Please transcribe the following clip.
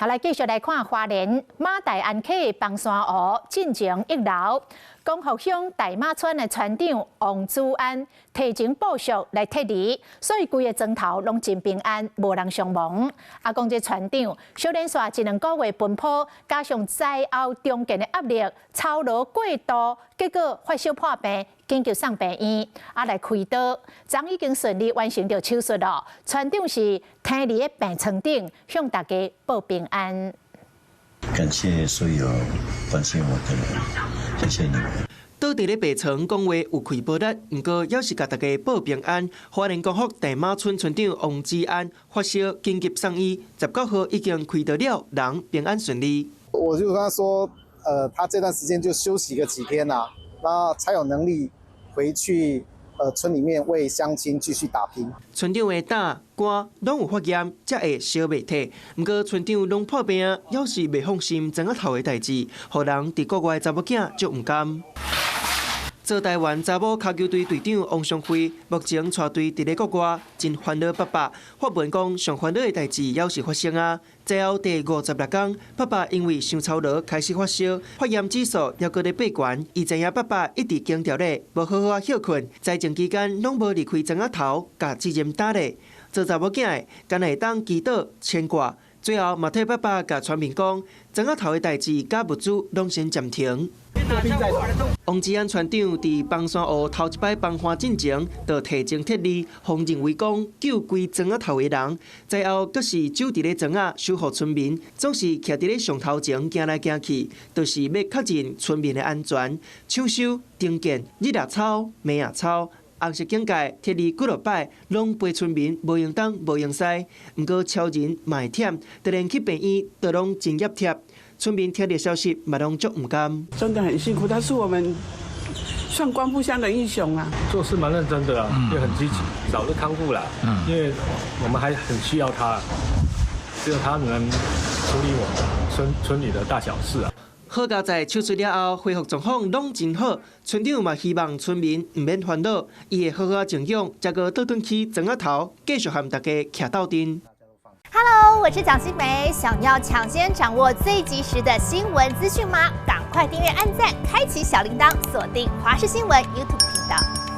好，來繼續來看花蓮馬大安溪枋山湖進前溢流，光復鄉大馬村的村長王子安提前部署來撤離，所以規个莊頭攏真平安，無人傷亡。啊，講這村長小連續一兩個月奔波，加上災後重建的壓力，操勞過度，結果發燒破病，緊急送病院，啊來開刀，昨已經順利完成著手術囉。村長是躺佇咧病床頂，向大家報平安。感謝所有關心我的人，謝謝你們。倒佇咧病床講話有氣無力，毋過猶是共大家報平安。花蓮光復大馬村村長王志安發燒緊急送醫，19號已經開刀了，人平安順利。我就跟他說，他這段時間就休息個幾天啦，那才有能力回去，村裡面為鄉親繼續打拼。村長的膽、肝攏有發炎，才會燒袂退。毋過村長攏破病，猶是袂放心莊仔頭的代誌，予人佇國外查某囝足毋甘。做台灣查某跤球隊隊長王淑慧，目前帶隊佇咧國外，真煩惱爸爸。發文講上煩惱的代誌猶是發生啊！災後第56天，爸爸因為傷操勞開始發燒，發炎指數猶閣咧爬懸。伊知影爸爸一直緊著咧，無好好仔歇睏，災情期間攏無離開莊仔頭，共責任擔咧。做查某囝的，敢若會當祈禱牽掛，最後嘛替爸爸共村民講，莊仔頭的代誌佮物資攏先暫停。王志安村長佇枋山湖頭一擺崩旱進前，就提前撤離，予認為講救規莊仔頭的人，災後閣是守佇咧莊仔守護村民，總是徛佇咧上頭前行來行去，就是欲確認村民的安全。搶修、重建、日夜操、暝也操，紅色警戒撤離幾落擺，攏陪村民無閒東無閒西。毋過超人嘛會忝，突然去病院，都攏真業貼。村民聽著消息，嘛攏足毋甘。真的很辛苦，他是我們算光復鄉的英雄啊。做事蠻認真的啊，也很積極，早日康復啦。因為我們還很需要他，只有他能處理我們村村裡的大小事啊。好佳哉手術了後恢復狀況攏真好，村長嘛希望村民毋免煩惱，伊會好好靜養，才閣倒轉去莊仔頭，繼續和大家徛鬥陣。 Hello，我是蔣新梅，想要搶先掌握最及時的新聞資訊嗎？趕快訂閱、按讚、開啟小鈴鐺，鎖定華視新聞 YouTube 頻道。